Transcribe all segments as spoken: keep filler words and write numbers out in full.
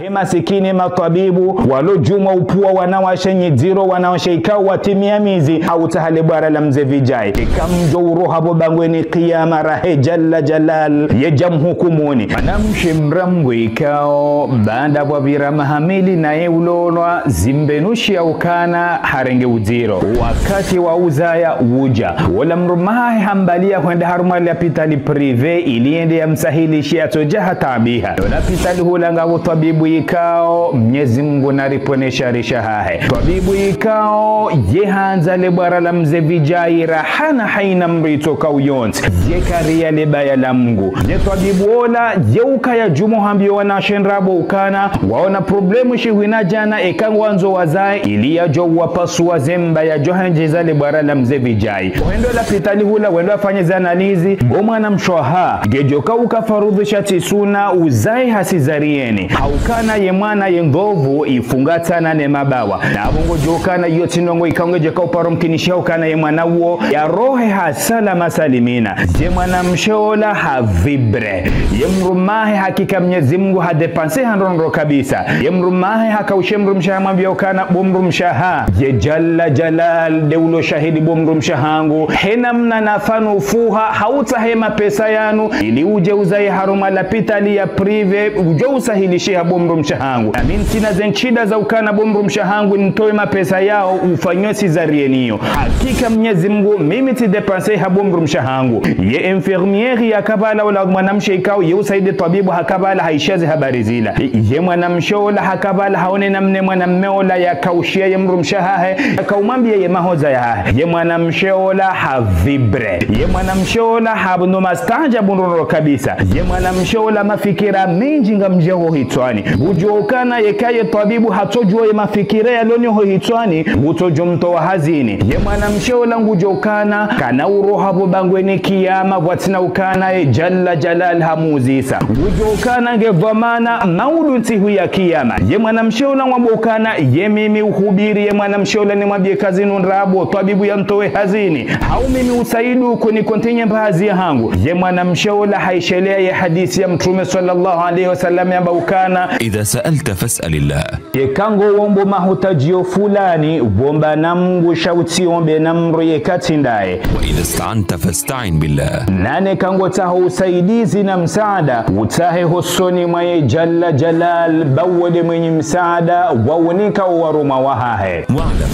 He masikini matwabibu, walo djumwa upvua wanawashe nyidziro, wanawashe ikao watimia mizi, hautsaha le bwara la mze Vijay. Eka mdjo uroha pvo bangweni kiyama rahe Jalla Jalal, yedja mhukumuni. Mwanamshe mrambo ikao, baanda pvwapvira maha mili naye ulolwa, zimbenushi ya ukana, harenge udziro. Wakati wa uzaya udja. Wola mdrume wahahe hambalia hwenda harumwa lapitali privé, ili yende yamsahilishie yatsodja hataabiha. Lapitali hula ngapvo twabibu ikao, Mnyezi Mungu nariponeshe risha hahe. Twabibu ikao, ye handza le bwara la mze Vijay rahana haina mdru itsokao yontsi. Ye kariya le baya la Mungu. Ye twabibu ola, ye ukaya djumwa hambio wanawashe ndrabo ukana, waona problème shihwina djana eka ngwandzo wazae, ili yadjo uwapasua zemba yadjo handjiza le bwara la mze Vijay. Ohendo lapitali hula wendo afanye ze analyse, bo mwanamshe waha, ngedjoka uka farudhu sha tsi suna, uzae ha césarienne. Haukana ye mwana ye ndopvu ifungatsana ne mabawa. Na apvo ngodjokana iyo tsi ndrongo ikao ngedjoka uparo mkinishiha ukana ye mwana uwo, yarohe ha salama salimina. Ye mwanamshe ola ha vibre. Ye mdrume wahe hakika Mnyezi Mungu ha dépenser ha ndrondro kabisa. Ye mdrume wahe hakaushe mdrumshe wahahe hamwambia ukana bo mdrumshe wahangu. Ye Jalla Jalal, nde ulo shahidi bo mdrumshe wahangu. He namna nafanya ufuha, hautsaha he mapesa yanu, ili udje uzae harumwa lapitali ya privé, udjo usahilishiha bo mdrumshe wahangu. Na mi ntsina ze nshida za ukana bo mdrumshe wahangu, nitowe mapesa yao, ufanywe césarienne iyo. Hakika Mnyezi Mungu, mimi tsi dépenser ha bo mdrumshe wahangu. Ye infirmière yaka pvala ola mwanamshe ikao, ye usaidie twabibu haka pvala haishia ze habari zila. Ye mwanamshe ola haka pvala haone namna mwanamme ola yakaushia ye mdrumshe wahahe, yakaumwambia ye mahodza yahahe. Ye mwanamshe ola ha vibre. Ye mwanamshe ola ha pvundu mastanja pvundroro kabisa. Ye mwanamshe ola mafikira mindji ngamdjao ho hitswani. Ngudjokana yeka ye twabibu hatsodjua ye mafikira yalo nayo ho hitswani, ngutsodjo mtowa hazini. Ye mwanamshe ola ngudjokana, kana uroha pvo bangweni kiyama, pvwatsina ukana ye Jalla Jalal hamuuzisa. Ngudjokana nge dhwamana, maudu ntsihu ya kiyama. Ye mwanamshe ola ngwambo ukana, ye mimi uhubiri, ye mwanamshe ola nimwambie ka zinu ndrabo, twabibu yantowe hazini. Hau mimi usaidu kuni continuer mba hazi yahangu. Ye mwanamshe ola haishelea ye hadisi ya Mtrume swallallahu alayhi wa sallam yamba ukana, إذا سألت فاسأل الله. Yeka ngo wombo mahutadjio fulani, womba na Mungu sha utsiombe na mdru yeka tsi ndaye. وإذا استعنت فاستعن بالله. Na neka ngo tsaho usaidizi na msaada, utsahe hosoni mwa ye Jalla Jalal, ba wo nde mwenye msaada, wa unika owarumwa wahahe. واعلم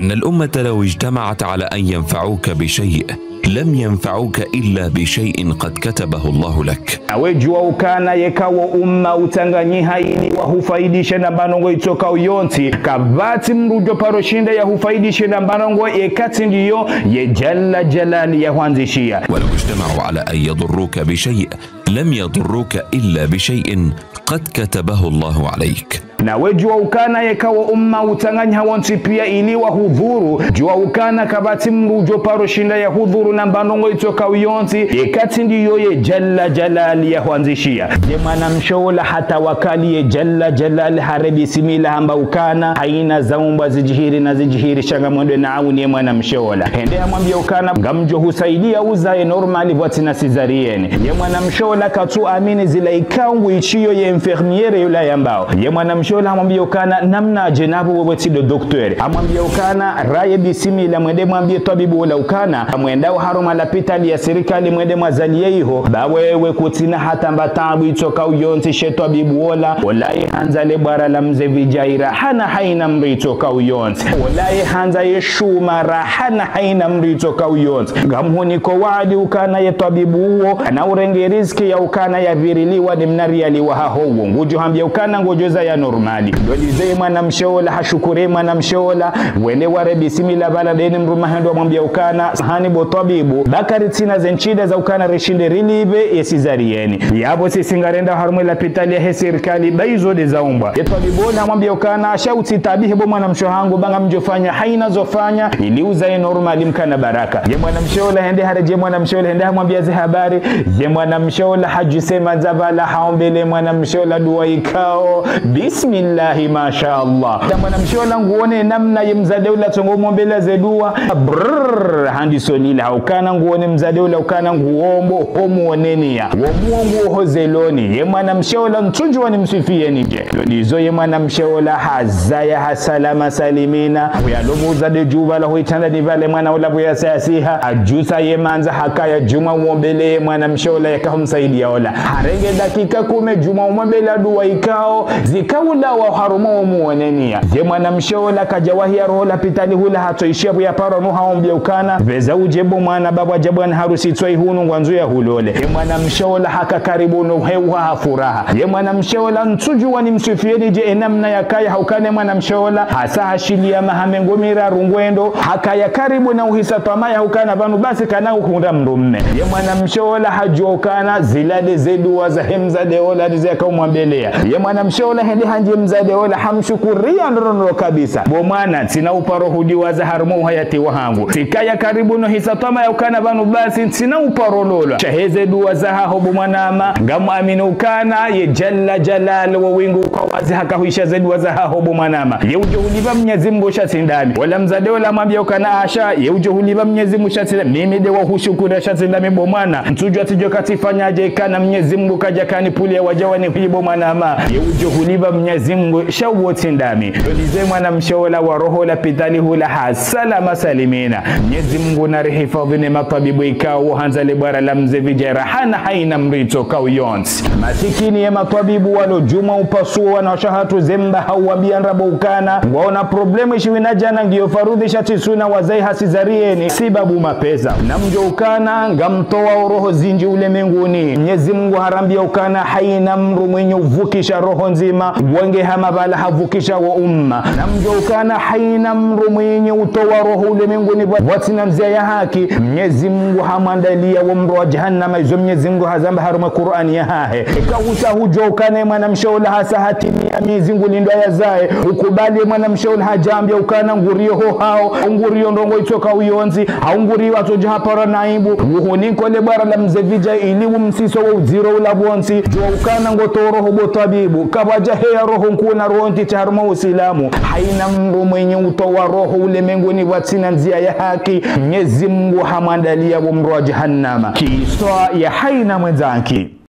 أن الأمة لو اجتمعت على أن ينفعوك بشيء لم ينفعوك إلا بشيء قد كتبه الله لك. Nawe djua ukana yeka wo umma utsanganyiha ili wahufaidishe na mba ndrongo itsokao yontsi, kapvatsi mdru djo paro shinda yahufaidishe na mba ndrongo yeka tsi ndiyo ye Jalla Jalal yahwandzishia. ولو اجتمعوا على أن يضروك بشيء لم يضروك إلا بشيء قد كتبه الله عليك. Nawe djua ukana yeka wo umma utsanganyiha wontsi pia ili wahudhuru, djua ukana kapvatsi mdru djo paro shinda yahudhuru na mba ndrongo itsokao yontsi, yeka tsi ndiyo ye Jalla Jalal yahwandzishia. Ye mwanamshe ola hatawakali ye Jalla Jalal hare bisimila hamba ukana, haina zaumbwa zidjihiri na zidjihiri sha ngamwendo na auni ye mwanamshe ola. Hende hamwambia ukana, ngamdjo husaidia uzae normal pvwatsina césarienne. Ye mwanamshe ola katsu amini zila ikao ngu ishio ye infirmière yula yambao. Ye mwanamshe ola hamwambia ukana, namnadje na pvo wewe tsi ndo docteur. Hamwambia ukana, raye bisimila mwende mwambie twabibu ola ukana, mwendao harumwa lapitali ya sirikali mwende mwazalie iho, ba wewe kutsina hata mba taabu itsokao yontsi she twabibu ola, ola ye handza le bwara la mze Vijay rahana haina mdru itsokao yontsi. Ola ye handza ye shuma rahana haina mdru itsokao yontsi. Ngamhuniko waadi ukana ye twabibu uwo, ana urenge riziki ya ukana yapviriliwa ni mna riali wahaho uwo. Ngudjo hambia ukana ngodjo zaya normal. Ndo lize ye mwanamshe ola, hashukuri ye mwanamshe ola, wende ware bisimila pvala ndeni mdrume wahe ndo hamwambia ukana, hani bo twabibu, ba karitsina ze nshida za ukana rishinde rilipve ye césarienne. Yapvo sisi ngarendao harumwa lapitali yahe sirikali, ba izo nde zaumbwa. Ye twabibu ola hamwambia ukana, sha utsitaabihe bo mwanamshe wahangu, ba ngamdjo fanya haina zo fanya, ili uzae normal mkana baraka. Ye mwanamshe ola hende hare ye mwanamshe ola hende hamwambia ze habari, ye mwanamshe ola hadjisema ndza pvala haombele mwanamshe ola dua ikao, bismillah. Bismillahi, masha Allah. Ye mwanamshe ola nguone namna ye mdzadze ola tsongo mwombelea ze dua. Brrr, handiso lila ha ukana nguone mdzadze ola ukana nguombo ho mwonenia. Wo muongo ho zeloni. Ye mwanamshe ola ntsudjuwa nimswifiyeni dje. Ndizo ye mwanamshe ola hazaya ha salama salimina. Uyalobuza de djuba la huitanda ni vale mwana ola buya sayasiha. Adjusa ye mandza hakaya djuma uombelee ye mwanamshe ola yaka humsaidia ola. Harenge dakika kume djuma umwombelea dua ikao zikaulawa harumwa wo mwonenia. Ye mwanamshe ola kadjawahi yaroho lapitali hula hatsoishiya buya paro no haombia ukana. Pveza udje bo mwana baba dja bwana harusi tswa ihunu ngwandzo yahulole. Ye mwanamshe ola haka karibu no heuha ha furaha. Ye mwanamshe ola ntsudjuwa nimswifiyeni dje enamna yakaya ha ukana ye mwanamshe ola. Hasa hashiliya maha mengo miraru ngwendo. Hakaya karibu na uhisa twamaya ha ukana pvanu basi kana uhundra mdrume. Ye mwanamshe ola hadjuwa ukana zila de ze dua zahe mdzadze ola de ze yaka umwombelea. Ye mwanamshe ola hende handje mdzadze ola hamshukuriya ndrondro kabisa. Bo mwana, ntsina uparo hudiwaza harumwa uhayati wahangu. Tsikaya karibu no hisa twamaya ukana pvanu basi, ntsina uparo lolwa. Sha heze dua zahaho bo mwanama, ngamwamini ukana ye Jalla Jalal wo wingu kwa wazi haka huishiya ze dua zahaho bo mwanama. Ye udjo hulipva Mnyezi Mngu sha tsi ndami. Ola mdzadze ola hamwambia ukana asha, ye udjo hulipva Mnyezi Mngu sha tsi ndami. Mimi de wa hushukuriya sha tsi ndami bo mwana. Ntsudjuwa tsidjo katsi fanyaje kana Mnyezi Mngu kadja kani puliya wadja wani hwi bo mwanama. Ye udjo hulipva Mnyezi Mngu sha wo tsi ndami. Yo ndize mwanamshe ola waroho lapitali hula ha salama salimina. Mnyezi Mngu narihifadhwi ne matwabibu ikao handza le bwara la mze vijera hana haina mritso kau yontsi. Masikini ye matwabibu walo djuma upasuo wanawashe hatru zemba hauwambia ndrabo ukana. Ngwaona problemu ishiwina djana ngiyo farudhi sha tsi suna wazai ha sizarieni sibabu mapesa. Namdjuwe ukana ngamtowa roho zindji ulemenguni. Mnyezi Mngu harambia ukana haina mdru mwenye uvukisha roho ndzima, wonge hama pvala havukisha wo umma. Namdjuwe ukana haina mdru mwenye utowa roho ulemenguni pvwa-, pvwatsina ndzia ya haki, Mnyezi Mngu hamwandalia wo mdro wa jahannama, izo Mnyezi Mngu hazamba harumwa Kur'ani yahahe. Eka usa hudjuwa ukana ye mwanamshe ola hasa hatimiya miezi ngulindwa yazae, ukubali ye mwanamshe ola hadjambia ukana nguriyo ho hao, nguriyo ndrongo itsoka uyontsi, hau nguriyo atsodja hapara na aibu, uhuni nkole bwara la mze vija ili umsiso wo udziro ula pvontsi, djuwa ukana ngotowa roho bo twabibu, kapvadja heya roho nkuu na roho ntiti harumwa Usilamu. Haina mdru mwenye utowa roho ulemenguni pvwatsina ndzia ya haki, Mnyezi Mngu hamwandalia wo mdro wa jahannama. Kiswa ya haina mwendzanki.